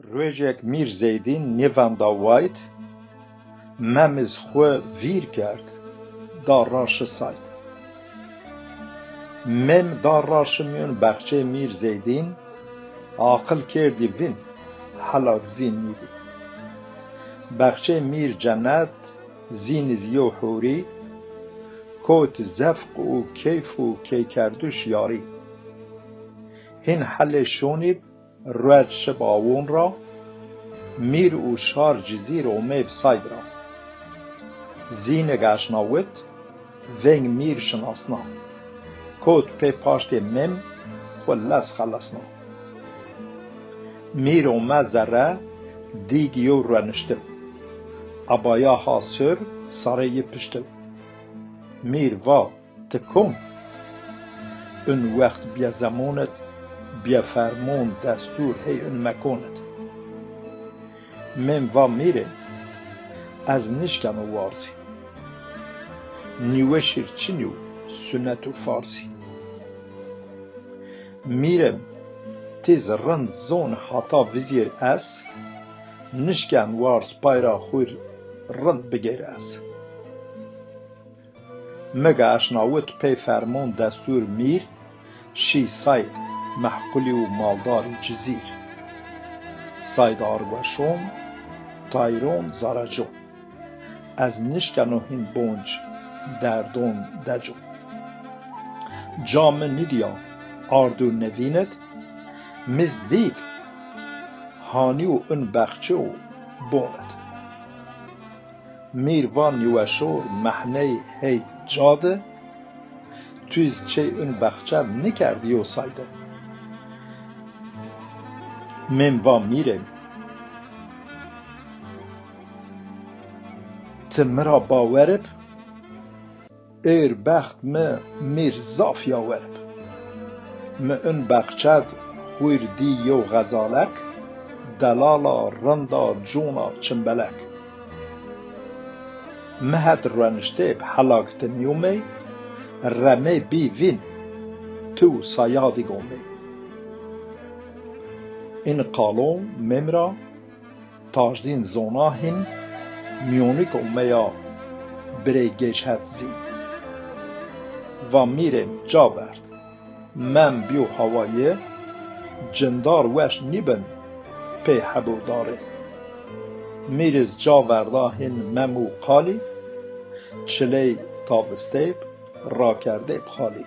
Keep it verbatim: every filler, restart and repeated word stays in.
Ruejêk Mîr Zeydîn nêvenda wayt, Mem iz xwu vîr kerd, da ra şi sayd. Mem da ra şi mîyon bexçê Mîr Zeydîn, aqil kerdî vîn, helak zîn nîdî. Bexçê Mîr Cenet, zîn iz yew hûrî, kot zefq û keyf û keykerduş yarî. Hîn helê şonîb, ruec şib awon ra, Mîr û şar Cizîr omeyb sayd ra. Zînig eşnawit, veng Mîr şinasna. Kot pê paştê Mem xwu lez xelesna. Mîr ome zerre, dîg yew rueniştiw. Ebaya ha sur, sarê yi piştiw. Mîr va, ti kom? In wext bîye zemonit, bîye fermon, destûr hey in mekonit. Mem va Mîrê, ez nişkeno warzî. Nîweşîr çinî yo sunet û farzî. Mîrê, ti zi rind zon hata vizîr ez, nişken warz pay ra xwir rind bigêr ez. Mi ge eşnawit pey fermon destûr Mîr, şî sayd mehqulî û maldarî Cizîr. Sayd arweşon, tayron, zarecon. Ez nişkeno hîn bonc, derdon, decon. Ca mi nîdîya ard û nevînit, mi zi dîg hanî û in bexçe û bonit. Mîr va nîweşor mehney hey ca di, tu iz çey in bexçe nikerdî yo sayde. Mem va Mîrê, ti mi ra bawer ib, êr bext mi Mîr zaf yawer ib. Mi in bexçe di xwîr dî yew xezalek, delala, rinda, cûna, çimbelek. Mi het rueniştê bi helak ti nîyomey, remey bî vîn, ti û sayadîg omey. In qalon Mem ra, Tajdîn zona hîn, mîyonik omeya birey gêj het zî. Va Mîrê ca verd, Mem bîyo hawa yi, cindar weş nîbin pê heb û darê. Mîr iz ca verda hîn Mem û qalî, çiley tavistêb, rakerdêb xalî.